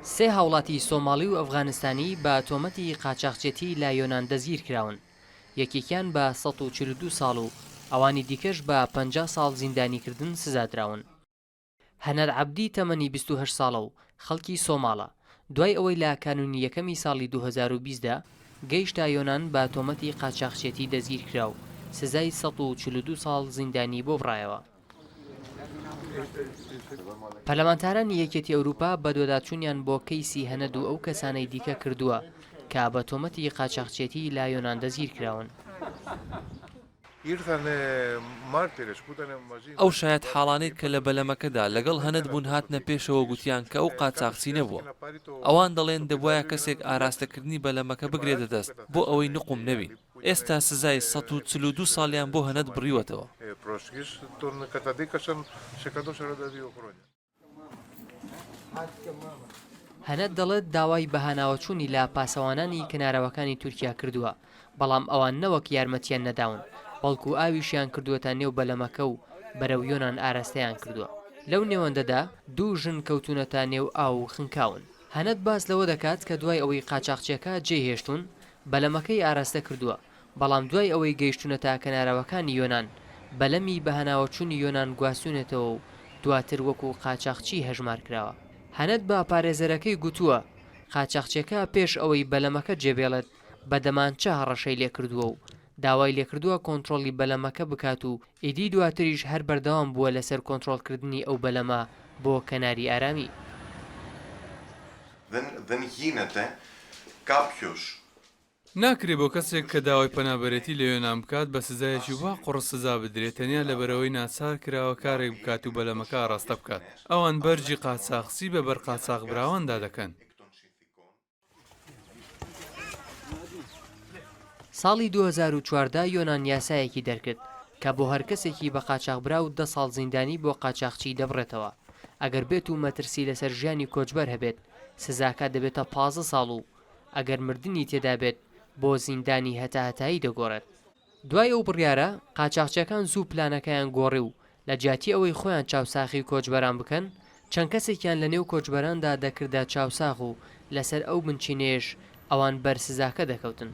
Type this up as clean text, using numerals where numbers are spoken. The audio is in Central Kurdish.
سێ هاوڵاتی سۆماڵی و ئەفغانستانی بە تۆمەتی قاچاخچێتی لە یۆنان دەستگیرکراون، یەکێکیان بە 142 ساڵ و ئەوانی دیکەش بە 50 ساڵ زیندانیکردن سزادراون. هەنەر عەبدی تەمەنی 28 ساڵە و خەڵکی سۆماڵە، دوای ئەوەی لە کانوونی یەکەمی ساڵی 2020 دا گەیشتە یۆنان بە تۆمەتی قاچاخچێتی دەستگیرکرا و سزای 142 ساڵ زیندانی بۆ بڕایەوە. پەرلەمانتارانی یەکێتی ئەوروپا بەدواداچوونیان بۆ کەیسی هەنەد و ئەو کەسانەی دیکە کردووە کە بە تۆمەتی قاچاخچێتی لە یۆنان دەستگیرکراون. ئەو شایەتحاڵانەی کە لە بەلەمەکەدا لەگەڵ هەنەد بوون هاتنە پێشەوە و گوتیان کە ئەو قاچاخچی نەبووە. ئەوان دەڵێن دەبوایە کەسێک ئاراستەکردنی بەلەمەکە بگرێتە دەست بۆ ئەوەی نوقم نەبین. ئێستا سزای 142 ساڵیان بۆ هەنەد بڕیوەتەوە. هەنەد دەڵێت داوای بەهاناوەچوونی لە پاسەوانانی کەناراوەکانی تورکیا کردووە، بەڵام ئەوان نەوەک یارمەتیان نەداون، بەڵکو ئاویشیان کردووەتە نێو بەلەمەکە و بەرەو یۆنان ئاراستەیان کردووە. لەو نێوەندەدا دوو ژن کەوتوونەتە نێو ئاو و خنکاون. هەنەد باس لەوە دەکات کە دوای ئەوەی قاچاخچیەکە جێیهێشتوون، بەلەمەکەی ئاراستە کردووە، بەڵام دوای ئەوەی گەیشتوونەتە کەناراوەکانی یۆنان، بەلەمی بەهاناوەچوونی یۆنان گواستوونێتەوە و دواتر وەکو قاچاخچی هەژمار کراوە. هەنەد بە پارێزەرەکەی گوتووە، قاچاخچیەکە پێش ئەوەی بەلەمەکە جێبێڵێت بە دەمانچە هەڕەشەی لێکردووە و داوای لێکردووە کۆنترۆڵی بەلەمەکە بکات و ئیدی دواتریش هەر بەردەوام بووە لەسەر کۆنترۆڵکردنی ئەو بەلەمە بۆ کەناری ئارامی. ناکرێ بۆ کەسێک کە داوای پەنابەرێتی لە یۆنان بکات بە سزایەکی وا قوڕس سزا بدرێت تەنیا لەبەرئەوەی ناچار کراوە کارێک بکات و بەلەمەکە ئاڕاستە بکات. ئەوان بەرگی قاچاخچی بە بەر قاچاخبراواندا دەکەن. ساڵی 2014 یۆنان یاسایەکی دەرکرد کە بۆ هەر کەسێکی بە قاچاخبراو دە ساڵ زیندانی بۆ قاچاخچی دەبڕێتەوە ئەگەر بێت و مەترسی لەسەر ژیانی کۆچبەر هەبێت سزاکە دەبێتە 15 ساڵ و ئەگەر مردنی تێدا بێت بۆ زیندانی هەتاهەتایی دەگۆڕێت. دوای ئەو بڕیارە، قاچاخچیەکان زوو پلانەکەیان گۆڕی و لە جیاتی ئەوەی خۆیان چاوساخی کۆچبەران بکەن، چەند کەسێکیان لە نێو کۆچبەراندا دەکردە چاوساغ و لەسەر ئەو بنچینەیەش ئەوان بەر سزاکە دەکەوتن.